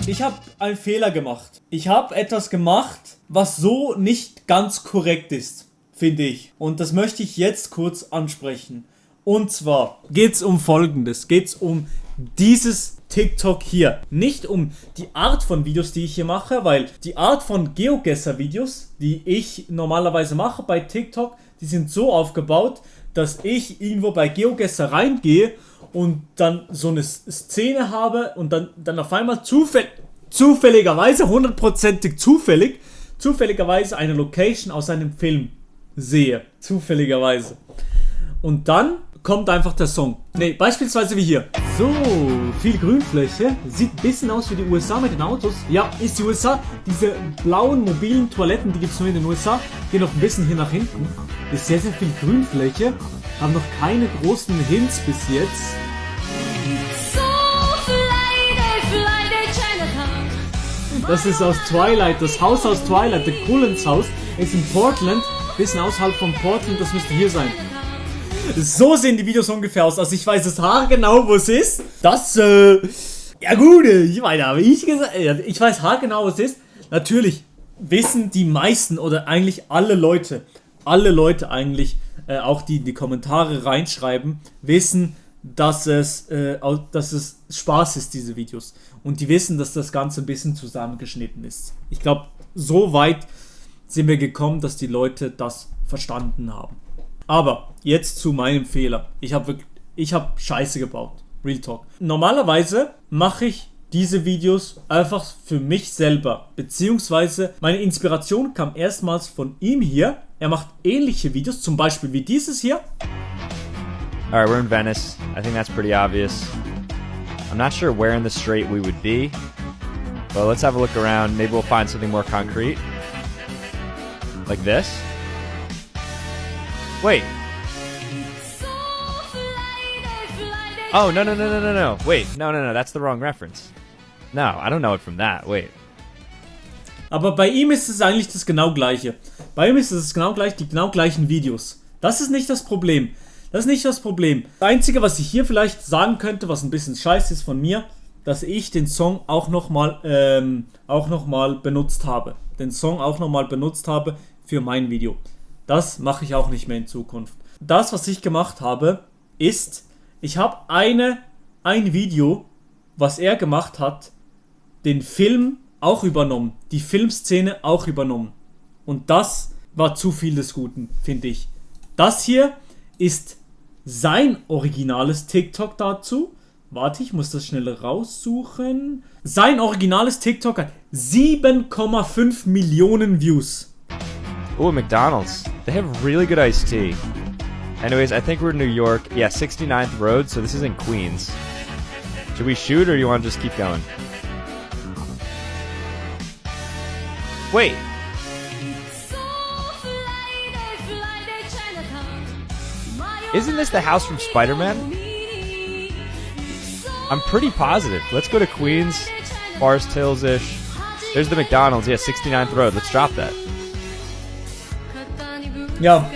Ich habe einen Fehler gemacht. Ich habe etwas gemacht, was so nicht ganz korrekt ist, finde ich. Und das möchte ich jetzt kurz ansprechen. Und zwar geht's um Folgendes. Geht's um dieses TikTok hier. Nicht um die Art von Videos, die ich hier mache, weil die Art von GeoGuessr-Videos, die ich normalerweise mache bei TikTok, die sind so aufgebaut, dass ich irgendwo bei GeoGuessr reingehe und dann so eine Szene habe und dann auf einmal zufälligerweise, hundertprozentig zufälligerweise eine Location aus einem Film sehe. Zufälligerweise. Und dann kommt einfach der Song. Ne, beispielsweise wie hier. So, viel Grünfläche. Sieht ein bisschen aus wie die USA mit den Autos. Ja, ist die USA. Diese blauen mobilen Toiletten, die gibt es nur in den USA. Gehen noch ein bisschen hier nach hinten. Ist sehr, sehr viel Grünfläche. Haben noch keine großen Hints bis jetzt. Das ist aus Twilight, das Haus aus Twilight, The Cullens Haus. Ist in Portland. Bisschen außerhalb von Portland, das müsste hier sein. So sehen die Videos ungefähr aus. Also ich weiß es haargenau, wo es ist. Das, ja gut, ich meine, habe ich gesagt, ich weiß haargenau, wo es ist. Natürlich wissen die meisten oder eigentlich alle Leute eigentlich, auch die in die Kommentare reinschreiben, wissen, dass es Spaß ist, diese Videos. Und die wissen, dass das Ganze ein bisschen zusammengeschnitten ist. Ich glaube, so weit sind wir gekommen, dass die Leute das verstanden haben. Aber jetzt zu meinem Fehler. Ich habe Scheiße gebaut. Real Talk. Normalerweise mache ich diese Videos einfach für mich selber. Beziehungsweise meine Inspiration kam erstmals von ihm hier. Er macht ähnliche Videos, zum Beispiel wie dieses hier. Alright, we're in Venice. I think that's pretty obvious. I'm not sure where in the strait we would be. But let's have a look around. Maybe we'll find something more concrete. Like this. Wait. Oh, no. Wait, no. That's the wrong reference. No, I don't know it from that. Wait. Aber bei ihm ist es eigentlich das genau gleiche. Bei ihm ist es genau gleich, die genau gleichen Videos. Das ist nicht das Problem. Das Einzige, was ich hier vielleicht sagen könnte, was ein bisschen scheiße ist von mir, dass ich den Song auch nochmal benutzt habe. Den Song auch nochmal benutzt habe für mein Video. Das mache ich auch nicht mehr in Zukunft. Das, was ich gemacht habe, ist, ich habe ein Video, was er gemacht hat, den Film auch übernommen. Die Filmszene auch übernommen. Und das war zu viel des Guten, finde ich. Das hier ist sein originales TikTok dazu. Warte, ich muss das schnell raussuchen. Sein originales TikTok hat 7,5 Millionen Views. Oh, McDonald's. They have really good iced tea. Anyways, I think we're in New York. Yeah, 69th Road, so this is in Queens. Should we shoot or do you want to just keep going? Wait. Isn't this the house from Spider-Man? I'm pretty positive. Let's go to Queens, Forest Hills-ish. There's the McDonald's. Yeah, 69th Road. Let's drop that. Ja,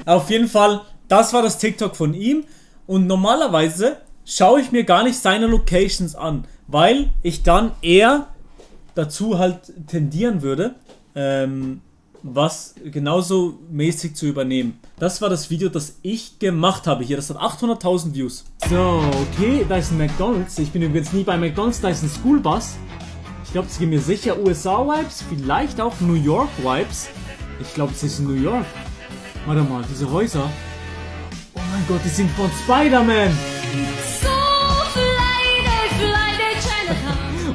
auf jeden Fall, das war das TikTok von ihm. Und normalerweise schaue ich mir gar nicht seine Locations an, weil ich dann eher dazu halt tendieren würde, was genauso mäßig zu übernehmen. Das war das Video, das ich gemacht habe hier. Das hat 800.000 Views. So, okay, da ist ein McDonald's. Ich bin übrigens nie bei McDonald's, da ist ein Schoolbus. Ich glaube, es gibt mir sicher USA-Vibes, vielleicht auch New York-Vibes. Ich glaube, es ist in New York. Warte mal, diese Häuser. Oh mein Gott, die sind von Spider-Man.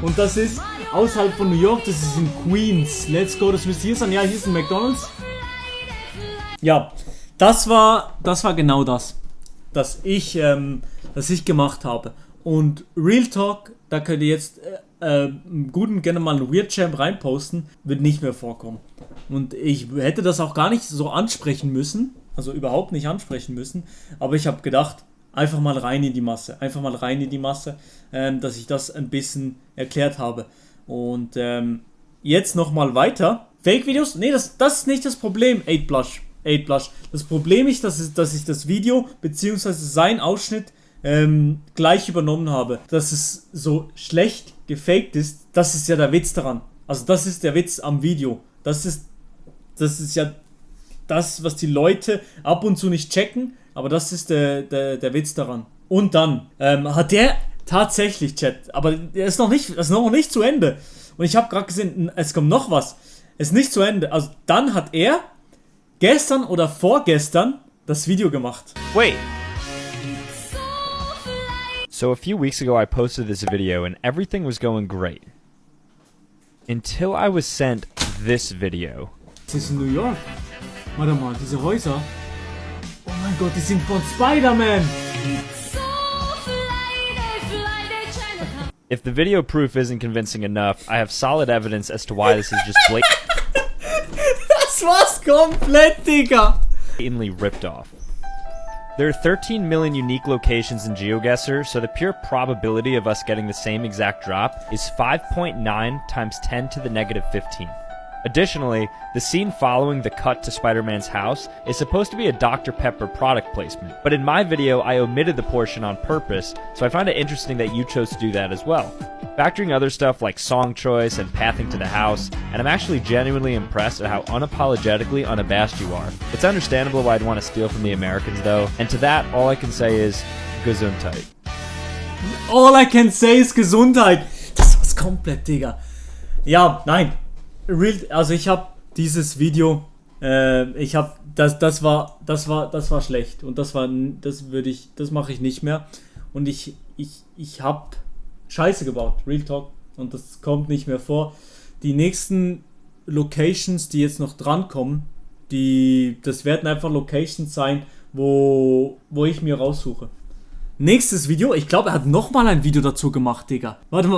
Und das ist außerhalb von New York, das ist in Queens. Let's go, das müsste hier sein. Ja, hier ist ein McDonald's. Ja, das war genau das, das ich gemacht habe. Und Real Talk, da könnt ihr jetzt gerne mal einen Weird Champ reinposten, wird nicht mehr vorkommen. Und ich hätte das auch gar nicht so ansprechen müssen, also überhaupt nicht ansprechen müssen, aber ich habe gedacht, einfach mal rein in die Masse, dass ich das ein bisschen erklärt habe. Und jetzt nochmal weiter. Fake-Videos? Nee, das ist nicht das Problem, 8blush. Das Problem ist, dass ich das Video, beziehungsweise sein Ausschnitt gleich übernommen habe, dass es so schlecht gefaked ist, das ist ja der Witz daran. Also das ist der Witz am Video. Das ist ja das, was die Leute ab und zu nicht checken, aber das ist der Witz daran. Und dann hat der tatsächlich, Chat, aber das ist noch nicht zu Ende. Und ich habe gerade gesehen, es kommt noch was. Es ist nicht zu Ende. Also dann hat er gestern oder vorgestern das Video gemacht. Wait. So a few weeks ago I posted this video and everything was going great. Until I was sent this video. Das ist in New York. Warte mal, diese Häuser. Oh mein Gott, die sind von Spider-Man. If the video proof isn't convincing enough, I have solid evidence as to why this is just Das war's komplett, Digga. blatantly ripped off. There are 13 million unique locations in GeoGuessr, so the pure probability of us getting the same exact drop is 5.9 times 10 to the negative 15. Additionally, the scene following the cut to Spider-Man's house is supposed to be a Dr. Pepper product placement, but in my video I omitted the portion on purpose, so I find it interesting that you chose to do that as well. Factoring other stuff like song choice and pathing to the house, and I'm actually genuinely impressed at how unapologetically unabashed you are. It's understandable why I'd want to steal from the Americans though, and to that all I can say is Gesundheit. All I can say is Gesundheit. Das war's komplett, Digga. Ja, nein. Also ich habe dieses Video, das war schlecht und das mache ich nicht mehr und ich habe Scheiße gebaut, Real Talk, und das kommt nicht mehr vor. Die nächsten Locations, die jetzt noch drankommen, das werden einfach Locations sein, wo ich mir raussuche. Nächstes Video, ich glaube, er hat nochmal ein Video dazu gemacht, Digga. Warte,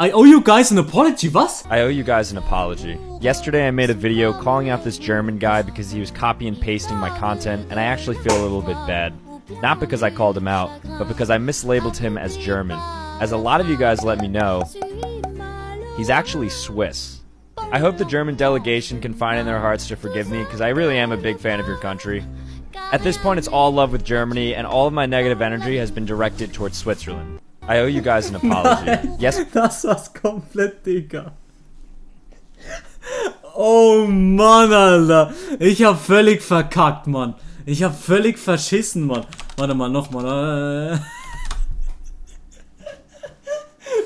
I owe you guys an apology, was? I owe you guys an apology. Yesterday I made a video calling out this German guy because he was copy and pasting my content, and I actually feel a little bit bad. Not because I called him out, but because I mislabeled him as German. As a lot of you guys let me know, he's actually Swiss. I hope the German delegation can find in their hearts to forgive me, because I really am a big fan of your country. At this point, it's all love with Germany, and all of my negative energy has been directed towards Switzerland. I owe you guys an apology. Nein, yes. Das war's komplett, Digga. Oh Mann, Alter. Ich hab völlig verkackt, Mann. Ich hab völlig verschissen, Mann. Warte mal, nochmal.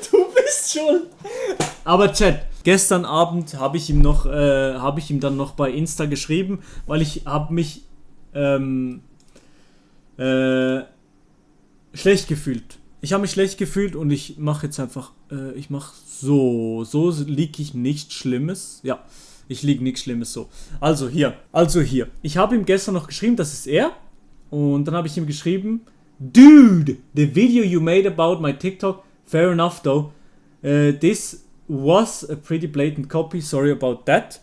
Du bist schuld. Aber Chat, gestern Abend habe ich ihm dann noch bei Insta geschrieben, weil ich habe mich schlecht gefühlt. Ich habe mich schlecht gefühlt und ich mache jetzt einfach, so liege ich nichts Schlimmes. Ja, ich liege nichts Schlimmes so. Also hier. Ich habe ihm gestern noch geschrieben, das ist er. Und dann habe ich ihm geschrieben, Dude, the video you made about my TikTok, fair enough though. This was a pretty blatant copy, sorry about that.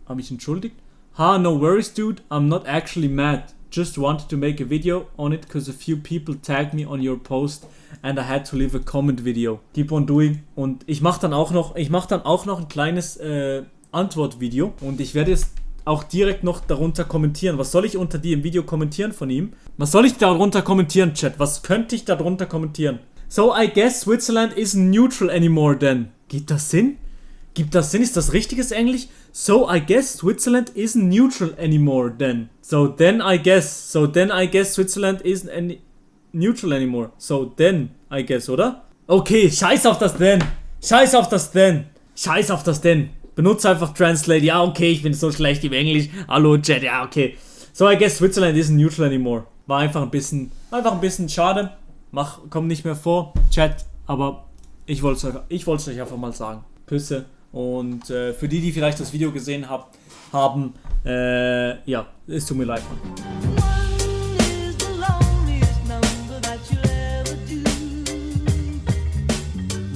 Habe ich entschuldigt. No worries dude, I'm not actually mad. Just wanted to make a video on it because a few people tagged me on your post and I had to leave a comment video. Keep on doing. Und ich mache dann auch noch ein kleines Antwortvideo und ich werde jetzt auch direkt noch darunter kommentieren. Was soll ich unter dem Video kommentieren von ihm? Was soll ich darunter kommentieren, Chat? Was könnte ich darunter kommentieren? So I guess Switzerland isn't neutral anymore then. Gibt das Sinn? Ist das richtiges Englisch? So I guess Switzerland isn't neutral anymore then. So then I guess Switzerland isn't neutral anymore. So then I guess, oder? Okay, scheiß auf das denn. Benutze einfach Translate. Ja, okay, ich bin so schlecht im Englisch. Hallo Chat, ja, okay. So I guess Switzerland isn't neutral anymore. War einfach ein bisschen schade. Kommt nicht mehr vor, Chat, aber ich wollte es euch einfach mal sagen. Küsse. Und für die vielleicht das Video gesehen haben, ja, es tut mir leid.